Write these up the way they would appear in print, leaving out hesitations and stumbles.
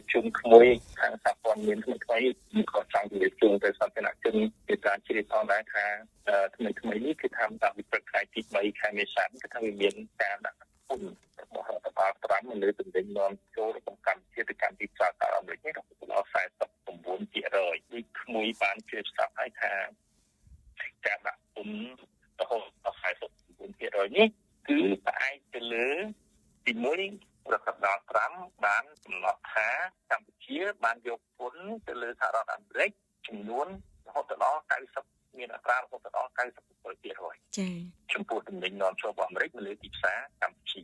ជជុំក្មួយខាងសហព័ន្ធមានថ្មីថ្មីក៏ចង់ជម្រាបជូនទៅសាធារណជនពីការជ្រាបផងដែរថាថ្មីថ្មីនេះគឺថាតាំងពីព្រឹកថ្ងៃទី3ខែមេសាគឺថាវាមានការដាក់ពន្ធរបស់រដ្ឋបាលត្រាំលើទំនិញនាំចូលរបស់កម្ពុជាទៅកាន់ទីផ្សារសហរដ្ឋអាមេរិកនេះរហូតដល់49%ដូចក្មួយបានជ្រាបស្រាប់ហើយថាការដាក់ពន្ធរហូតដល់49%នេះគឺផ្អែកទៅលើទី1រដ្ឋបាលត្រាំបានកំណត់ថាកម្ពុជាបានយកពន្ធទៅលើសហរដ្ឋអាមេរិកចំនួនរហូតដល់90មានអត្រារហូតដល់97%ចា៎ចំពោះទំនិញនាំចូលរបស់អាមេរិកមកលើទីផ្សារកម្ពុជា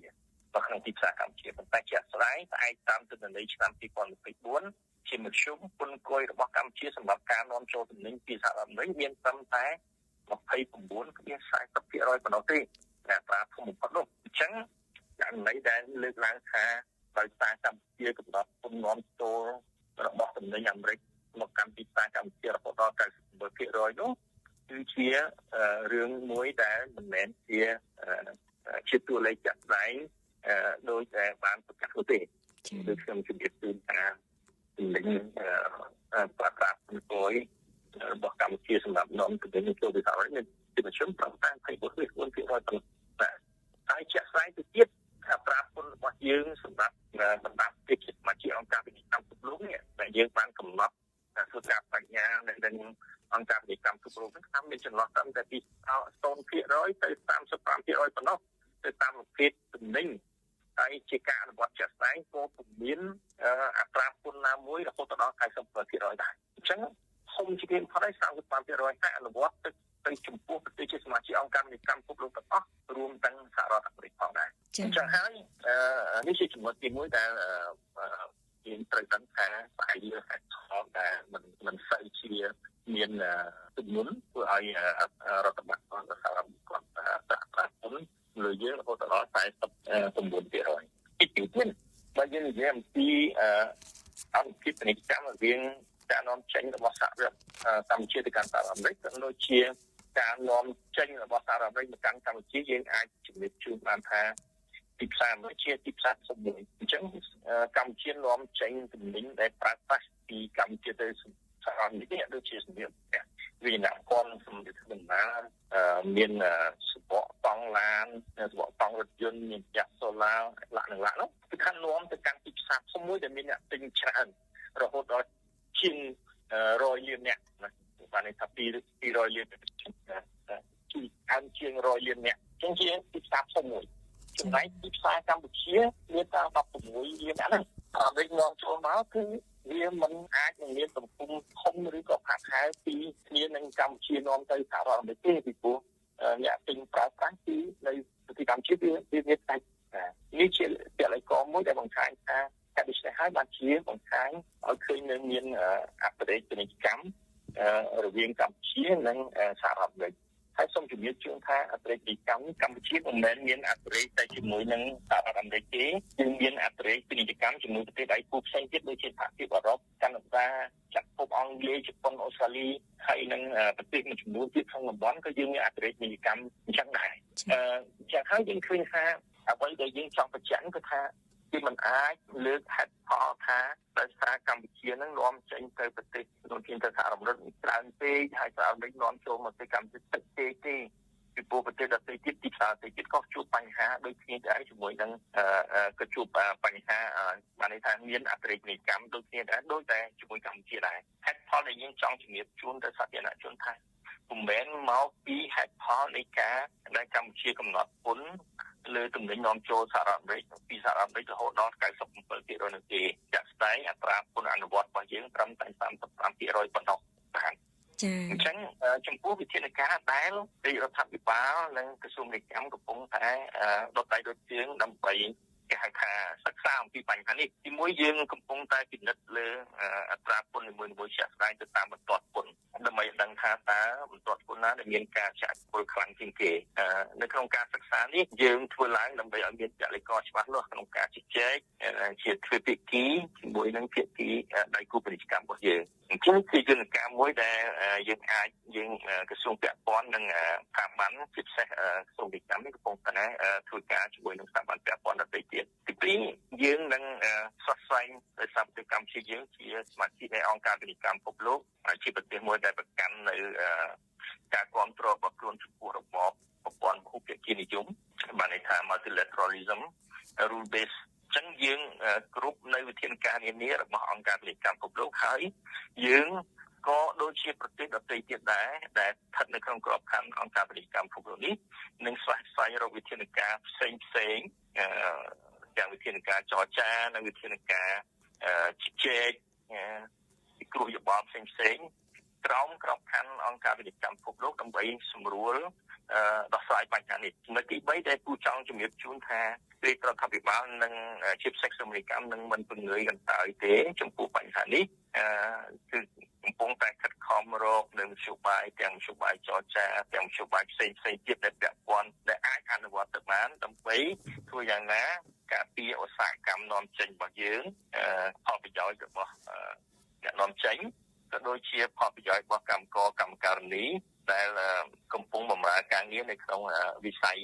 នៅក្នុងទីផ្សារកម្ពុជាប៉ុន្តែជាក់ស្ដែងផ្អែកតាមទិន្នន័យឆ្នាំ2024ជាមធ្យមពន្ធគយរបស់កម្ពុជាសម្រាប់ការនាំចូលទំនិញពីសហរដ្ឋអាមេរិកមានត្រឹមតែ29.40%ប៉ុណ្ណោះទេអត្រាធំបំផុតនោះអញ្ចឹងករណីដែលលើកឡើងថាដោយសារកម្ពុជាកំណត់ពន្ធនាំចូលរបស់ទំនិញអាមេរិកមកកាន់ទីផ្សារកម្ពុជារហូតដល់97%នោះគឺជារឿងមួយដែលមិនមែនជាតួលេខជាក់ស្ដែងដោយតែបានប្រកាសនោះទេគឺខ្ញុំជម្រាបជូនថាទំនិញប្រាក់ពន្ធគយរបស់កម្ពុជាសម្រាប់នាំទំនិញចូលពីសហរដ្ឋអាមេរិកជាមធ្យមត្រឹមតែ24%ប៉ុណ្ណោះបាទហើយជាក់ស្ដែងទៅទៀតអត្រាពន្ធរបស់យើងសម្រាប់បណ្ដាប្រទេសជាសមាជិកអង្គការពាណិជ្ជកម្មពិភពលោកនេះដែលយើងបានកំណត់ធ្វើការបញ្ញានៅនឹងអង្គការពាណិជ្ជកម្មពិភពលោកហ្នឹងថាមានចន្លោះត្រឹមតែពី0%ទៅ35%ប៉ុណ្ណោះទៅតាមប្រភេទទំនិញហើយជាការអនុវត្តជាក់ស្ដែងក៏ពុំមានអត្រាពន្ធណាមួយរហូតដល់97%ដែរអញ្ចឹងធំជាងគេបំផុតហើយ35%តែអនុវត្តទៅចំពោះប្រទេសជាសមាជិកអង្គការពាណិជ្ជកម្មពិភពលោកទាំងអស់រួមទាំងសហរដ្ឋអាមេរិកផងដែរអញ្ចឹងហើយនេះជាចំណុចទី1ដែលយើងត្រូវដឹងថាផ្អែកលើហេតុផលដែលមិនសូវជាមានទម្ងន់ធ្វើឲ្យរដ្ឋបាលសហរដ្ឋគាត់ដាក់ប្រាក់ពន្ធលើយើងរហូតដល់49%ទី2ទៀតបើយើងនិយាយអំពីអង្គភាពពាណិជ្ជកម្មរវាងការនាំចេញរបស់សហរដ្ឋកម្ពុជាទៅកាន់សហរដ្ឋអាមេរិកក៏ដូចជាការនាំចេញរបស់សហរដ្ឋអាមេរិកមកកាន់កម្ពុជាយើងអាចជំរាបជូនបានថាទីផ្សារមួយជាទីផ្សារធំមួយអញ្ចឹងកម្ពុជានាំចេញទំនិញដែលប្រើប្រាស់ពីកម្ពុជាទៅសហរដ្ឋអាមេរិកដូចជាសម្ភារៈវិញ្ញាណកសម្ភារៈដំណើរមានសបកតង់ឡានសបកតង់រថយន្តមានយ៉ាសូឡាលាក់នឹងលាក់នោះគឺខាងនាំទៅកាន់ទីផ្សារធំមួយដែលមានអ្នកទិញច្រើនរហូតដល់ជាង100លានអ្នកណាបានន័យថា200លានជាង100លានអ្នកអញ្ចឹងជាទីផ្សារធំមួយចំណែកទីផ្សារកម្ពុជាមានតាម16លានអ្នកហ្នឹងអាមេរិកនាំចូលមកគឺវាមិនអាចនឹងមានទំហំធំឬក៏ផាកហែពីគ្នានឹងកម្ពុជានាំទៅសហរដ្ឋអាមេរិកទេពីព្រោះអ្នកទិញប្រើប្រាស់គឺនៅប្រទេសកម្ពុជាវាមានតែនេះជាពលិករមួយដែលបង្ហាញថាតែដូច្នេះហើយបានជាបង្ហាញឲ្យឃើញនៅមានអន្តរពាណិជ្ជកម្មរវាងកម្ពុជានិងសហរដ្ឋអាមេរិកហើយសូមជម្រាបជូនថាអន្តរពាណិជ្ជកម្មកម្ពុជាមិនមែនមានអន្តរតែជាមួយនឹងសហរដ្ឋអាមេរិកទេគឺមានអន្តរពាណិជ្ជកម្មជាមួយប្រទេសដៃគូផ្សេងទៀតដូចជាសហភាពអឺរ៉ុបកាណាដាចក្រភពអង់គ្លេសជប៉ុនអូស្ត្រាលីហើយនិងប្រទេសមួយចំនួនទៀតក្នុងតំបន់ក៏យើងមានអន្តរពាណិជ្ជកម្មអញ្ចឹងដែរអញ្ចឹងហើយយើងឃើញថាអ្វីដែលយើងចង់បញ្ជាក់គឺថាគឺមិនអាចលើកហេតុផលថាដោយសារកម្ពុជានឹងនាំចេញទៅប្រទេសនាំចេញទៅសហរដ្ឋអាមេរិកច្រើនពេកហើយសហរដ្ឋអាមេរិកនាំចូលមកប្រទេសកម្ពុជាតិចពេកទេពីព្រោះប្រទេសដទៃទៀតទីផ្សារដទៃទៀតក៏ជួបបញ្ហាដូចគ្នាដែរជាមួយនឹងក៏ជួបបញ្ហាបានន័យថាមានអតិរេកកម្មដូចគ្នាដែរដូចតែជាមួយកម្ពុជាដែរហេតុផលដែលយើងចង់ជំរាបជូនទៅសាធារណជនថាពុំមែនមកពីហេតុផលនៃការដែលកម្ពុជាកំណត់ពន្ធលើទំនិញនាំចូលសហរដ្ឋអាមេរិកពីសហរដ្ឋអាមេរិករហូតដល់97%នោះទេជាក់ស្ដែងអត្រាពន្ធអនុវត្តរបស់យើងត្រឹមតែ35%ប៉ុណ្ណោះបាទចា៎អញ្ចឹងចំពោះវិធានការដែលរាជរដ្ឋាភិបាលនិងក្រសួងពាណិជ្ជកម្មកំពុងតែដុតដៃដុតជើងដើម្បីគេហៅថាសិក្សាអំពីបញ្ហានេះទីមួយយើងកំពុងតែពិនិត្យលើអត្រាពន្ធនីមួយៗជាក់ស្ដែងទៅតាមបន្ទាត់ពន្ធដើម្បីដឹងថាតើបន្ទាត់ពន្ធណាដែលមានការចាក់ពលខ្លាំងជាងគេនៅក្នុងការសិក្សានេះយើងធ្វើឡើងដើម្បីឲ្យមានពលិករច្បាស់លាស់ក្នុងការជជែកជាទ្វេភាគីជាមួយនឹងភាគីដៃគូពាណិជ្ជកម្មរបស់យើង អញ្ចឹងជាយន្តការមួយដែលយើងអាចយើងក្រសួងពាក់ព័ន្ធនិងស្ថាប័នជាពិសេសក្រសួងពាណិជ្ជកម្មនេះកំពុងតែធ្វើការជាមួយនឹងស្ថាប័នពាក់ព័ន្ធដទៃទៀតទីពីរយើងនឹងស្វះស្វែងដោយសារប្រទេសកម្ពុជាយើងជាសមាជិកនៃអង្គការពាណិជ្ជកម្មពិភពលោកជាប្រទេសមួយដែលប្រកាន់នៅការគ្រប់គ្រងរបស់ខ្លួនចំពោះរបបប្រព័ន្ធពហុភាគីនិយមបានន័យថា multilateralism rule base ចឹងយើងគ្រប់នៅវិធានការនានារបស់អង្គការពាណិជ្ជកម្មពិភពលោកហើយយើងក៏ដូចជាប្រទេសដទៃទៀតដែរដែលស្ថិតនៅក្នុងក្របខ័ណ្ឌអង្គការពាណិជ្ជកម្មពិភពលោកនេះនឹងស្វះស្វែងរកវិធានការផ្សេងផ្សេងទាំងវិធានការចរចានិងវិធានការជជែកពិគ្រោះយោបល់ផ្សេងផ្សេងក្រោមក្របខ័ណ្ឌអង្គការពាណិជ្ជកម្មពិភពលោកដើម្បីសម្រួលដោះស្រាយបញ្ហានេះចំណុចទី3ដែលគូចង់ជំរាបជូនថារាជរដ្ឋាភិបាលនិងជាពិសេសក្រសួងពាណិជ្ជកម្មនឹងមិនពង្រើយកន្តើយទេចំពោះបញ្ហានេះគឺកំពុងតែខិតខំរកនៅមធ្យោបាយទាំងមធ្យោបាយចរចាទាំងមធ្យោបាយផ្សេងផ្សេងទៀតដែលពាក់ព័ន្ធដែលអាចអនុវត្តទៅបានដើម្បីធ្វើយ៉ាងណាការពារឧស្សាហកម្មនាំចេញរបស់យើងផលប្រយោជន៍របស់អ្នកនាំចេញក៏ដូចជាផលប្រយោជន៍របស់កម្មករកម្មការិនីដែលកំពុងបម្រើការងារនៅក្នុងវិស័យ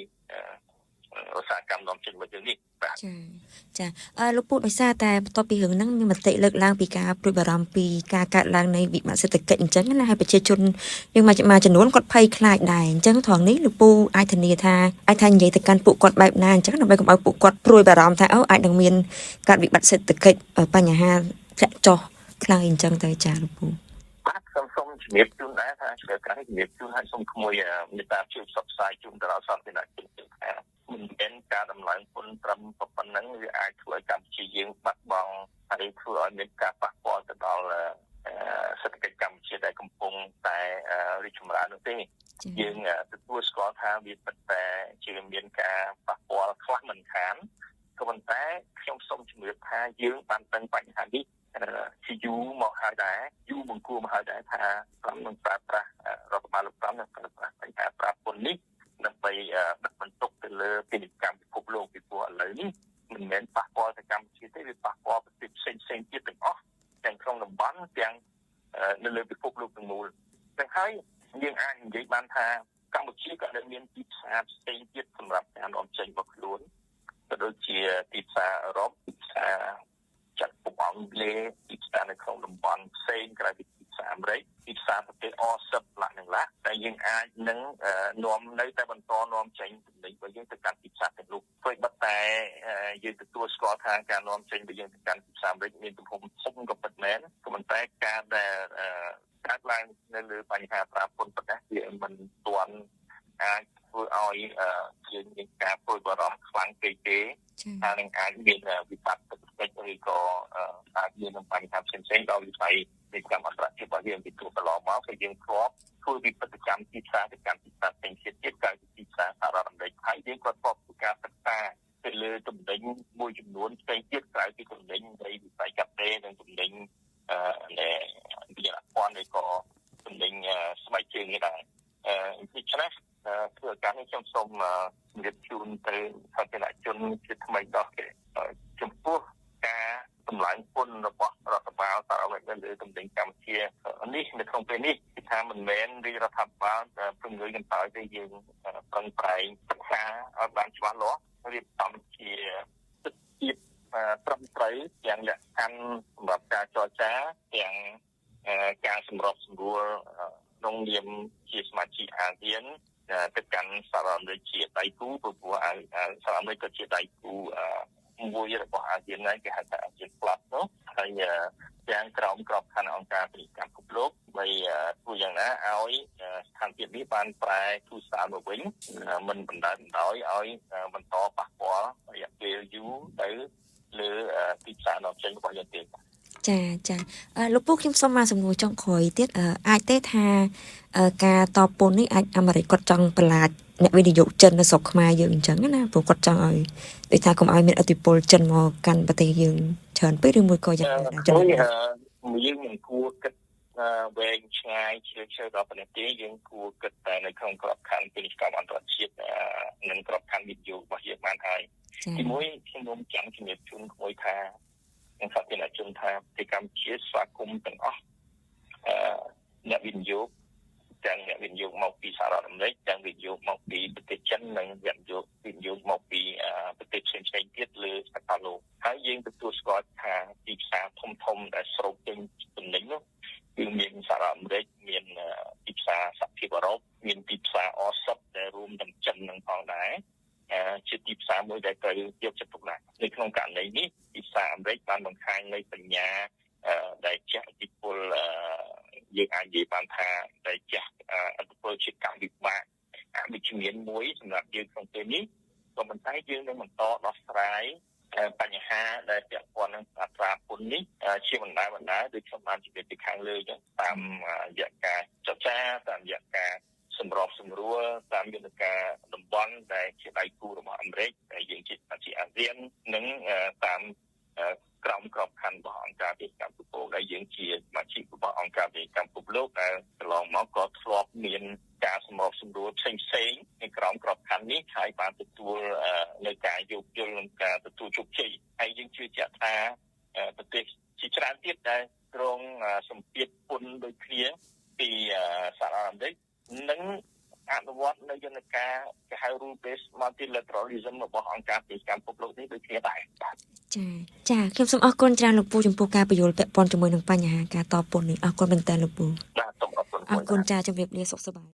ឧស្សាហកម្មនាំចេញរបស់យើងនេះបាទចាចាលោកពូដោយសារតែបន្ទាប់ពីរឿងហ្នឹងមានមតិលើកឡើងពីការព្រួយបារម្ភពីការកើតឡើងនៃវិបត្តិសេដ្ឋកិច្ចអញ្ចឹងណាហើយប្រជាជនយើងមួយចំនួនគាត់ភ័យខ្លាចដែរអញ្ចឹងត្រង់នេះលោកពូអាចធានាថាអាចថានិយាយទៅកាន់ពួកគាត់បែបណាអញ្ចឹងដើម្បីកុំឲ្យពួកគាត់ព្រួយបារម្ភថាអូអាចនឹងមានការវិបត្តិសេដ្ឋកិច្ចបញ្ហាធ្លាក់ចុះខ្លាំងអញ្ចឹងទៅចាលោកពូបាទខ្ញុំសូមជំរាបជូនដែរថាឆ្លើយការនេះជំរាបជូនឲ្យសូមក្មួយមេត្តាជួយផ្សព្វផ្សាយជូនទៅដល់សាធារណជនថាមិនមែនការដំឡើងពន្ធត្រឹមប៉ុណ្ណឹងវាអាចធ្វើឲ្យកម្ពុជាយើងបាត់បង់ហើយធ្វើឲ្យមានការប៉ះពាល់ទៅដល់សេដ្ឋកិច្ចកម្ពុជាដែលកំពុងតែរីកចម្រើននោះទេយើងទទួលស្គាល់ថាវាពិតតែជាមានការប៉ះពាល់ខ្លះមិនខានក៏ប៉ុន្តែខ្ញុំសូមជម្រាបថាយើងបានដឹងបញ្ហានេះជាយូរមកហើយដែរយូរបង្គួរមកហើយដែរថាត្រឹមនឹងប្រើប្រាស់រដ្ឋបាលលោកត្រឹមនឹងប្រើប្រាស់បញ្ហាប្រាពន្ធនេះដើម្បីដាក់បន្ទុកទៅលើពាណិជ្ជកម្មពិភពលោកពីព្រោះឥឡូវនេះមិនមែនប៉ះពាល់តែកម្ពុជាទេវាប៉ះពាល់ប្រទេសផ្សេងផ្សេងទៀតទាំងអស់ទាំងក្នុងតំបន់ទាំងនៅលើពិភពលោកទាំងមូលទាំងហើយយើងអាចនិយាយបានថាកម្ពុជាក៏នៅមានទីផ្សារផ្សេងទៀតសម្រាប់ការនាំចេញរបស់ខ្លួនក៏ដូចជាទីផ្សារអឺរ៉ុបទីផ្សារចាត់ពុកអង់គ្លេសទីផ្សារនៅក្នុងតំបន់ផ្សេងក្រៅពីទីផ្សារអាមេរិកទីផ្សារប្រទេសអសិបឡាក់នឹងឡាក់តែយើងអាចនឹងនាំនៅតែបន្តនាំចេញទំនិញរបស់យើងទៅកាន់ទីផ្សារទាំងនោះព្រោះបិទតែយើងទទួលស្គាល់ថាការនាំចេញរបស់យើងទៅកាន់ទីផ្សារអាមេរិកមានទំហំធំក៏ពិតមែនក៏ប៉ុន្តែការដែលកើតឡើងនៅលើបញ្ហាប្រាពន្ធប៉ុណ្ណេះវាមិនទាន់អាចធ្វើឲ្យយើងមានការព្រួយបារម្ភខ្លាំងពេកទេថានឹងអាចមានវិបត្តិសេដ្ឋកិច្ចឬក៏អាចមានបញ្ហាផ្សេងៗដល់វិស័យពាណិជ្ជកម្មអន្តរជាតិរបស់យើងពីព្រោះកន្លងមកគឺយើងធ្លាប់ធ្វើពិពិធកម្មទីផ្សារទៅកាន់ទីផ្សារផ្សេងទៀតទៀតក្រៅពីទីផ្សារសហរដ្ឋអាមេរិកហើយយើងក៏ធ្លាប់ធ្វើការសិក្សាទៅលើទំនិញមួយចំនួនផ្សេងទៀតក្រៅពីទំនិញនៃវិស័យកាត់ដេរនិងទំនិញនៃវិទ្យាភ័ណ្ឌឬក៏ទំនិញស្បែកជើងនេះដែរដូច្នេះធ្វើការនេះខ្ញុំសូមជម្រាបជូនទៅសាធារណជនជាថ្មីដល់គេចំពោះការតម្លើងពន្ធរបស់រដ្ឋបាលសហរដ្ឋអាមេរិកលើទំនិញកម្ពុជានេះនៅក្នុងពេលនេះគឺថាមិនមែនរាជរដ្ឋាភិបាលពង្រើយកន្តើយទេយើងប្រឹងប្រែងសិក្សាឲ្យបានច្បាស់លាស់រៀបចំជាទិដ្ឋភាពត្រឹមត្រូវទាំងលក្ខខណ្ឌសម្រាប់ការចរចាទាំងការសម្របសម្រួលក្នុងនាមជាសមាជិកអាស៊ានទៅកាន់សហរដ្ឋអាមេរិកជាដៃគូព្រោះសហរដ្ឋអាមេរិកក៏ជាដៃគូមួយរបស់អាស៊ានដែរគេហៅថាអាស៊ាន Plus នោះហើយទាំងក្រោមក្របខ័ណ្ឌអង្គការពាណិជ្ជកម្មពិភពលោកដើម្បីធ្វើយ៉ាងណាឲ្យស្ថានភាពនេះបានប្រែធូរស្រាលមកវិញមិនបណ្ដោយបណ្ដោយឲ្យបន្តប៉ះពាល់រយៈពេលយូរទៅលើទីផ្សារនាំចេញរបស់យើងទេចាចាលោកពូខ្ញុំសូមមកសំណួរចុងក្រោយទៀតអាចទេថាការតបពន្ធនេះអាចអាមេរិកគាត់ចង់បន្លាចអ្នកវិនិយោគចិននៅស្រុកខ្មែរយើងអញ្ចឹងណាព្រោះគាត់ចង់ឲ្យដូចថាកុំឲ្យមានឥទ្ធិពលចិនមកកាន់ប្រទេសយើងច្រើនពេកឬមួយក៏យ៉ាងណាចឹងយើងមិនគួរគិតវែងឆ្ងាយជ្រាលជ្រៅដល់ប៉ុណ្ណេះទេយើងគួរគិតតែនៅក្នុងក្របខ័ណ្ឌពាណិជ្ជកម្មអន្តរជាតិនិងក្របខ័ណ្ឌវិនិយោគរបស់យើងបានហើយទីមួយខ្ញុំចង់ជំរាបជូនក្មួយថានិងសាធារណជនថាប្រទេសកម្ពុជាស្វាគមន៍ទាំងអស់ វិនិយោគទាំងអ្នកវិនិយោគមកពីសហរដ្ឋអាមេរិកទាំងវិនិយោគមកពីប្រទេសចិននិងវិនិយោគវិនិយោគមកពីប្រទេសផ្សេងៗទៀតលើសកលលោកហើយយើងទទួលស្គាល់ថាទីផ្សារធំធំដែលស្រូបចេញទំនិញនោះគឺមានសហរដ្ឋអាមេរិកមានទីផ្សារសហភាពអឺរ៉ុបមានទីផ្សារ RCEP ដែលរួមទាំងចិននឹងផងដែរជាទីផ្សារមួយដែលត្រូវយកចិត្តទុកដាក់នៅក្នុងករណីនេះទីផ្សារអាមេរិកបានបង្ហាញនៅសញ្ញាដែលជះឥទ្ធិពលយើងអាចនិយាយបានថាដែលជះឥទ្ធិពលជាកម្មវិបាកអវិជ្ជមានមួយសម្រាប់យើងក្នុងពេលនេះក៏ប៉ុន្តែយើងនឹងបន្តដោះស្រាយបញ្ហាដែលពាក់ព័ន្ធនឹងអត្រាពន្ធនេះជាបណ្ដាបណ្ដាដូចខ្ញុំបានជម្រាបពីខាងលើអញ្ចឹងតាមរយៈការចរចាតាមរយៈការសម្របសម្រួលតាមយន្តការតំបន់ដែលជាដៃគូរបស់អាមេរិកដែលយើងជាជាអាស៊ាននិងតាមក្រោមក្របខ័ណ្ឌរបស់អង្គការពាណិជ្ជកម្មពិភពលោកដែលយើងជាសមាជិករបស់អង្គការពាណិជ្ជកម្មពិភពលោកដែលកន្លងមកក៏ធ្លាប់មានការសម្របសម្រួលផ្សេងផ្សេងនៅក្រោមក្របខ័ណ្ឌនេះហើយបានទទួលនៅការយោគយល់និងការទទួលជោគជ័យហើយយើងជឿជាក់ថាប្រទេសជាច្រើនទៀតដែលគ្រងសម្ពាធពន្ធដូចគ្នាពីសហរដ្ឋអាមេរិកនឹងអនុវត្តនៅយន្តការគេហៅ rule based multilateralism របស់អង្គការពាណិជ្ជកម្មពិភពលោកនេះដូចគ្នាដែរបាទ ចាចាខ្ញុំសូមអរគុណច្រើនលោកពូចំពោះការពន្យល់ពាក់ព័ន្ធជាមួយនឹងបញ្ហាការតពន្ធនេះអរគុណមែនតើលោកពូ បាទសូមអរគុណ អរគុណចាជម្រាបលាសុខសប្បាយ។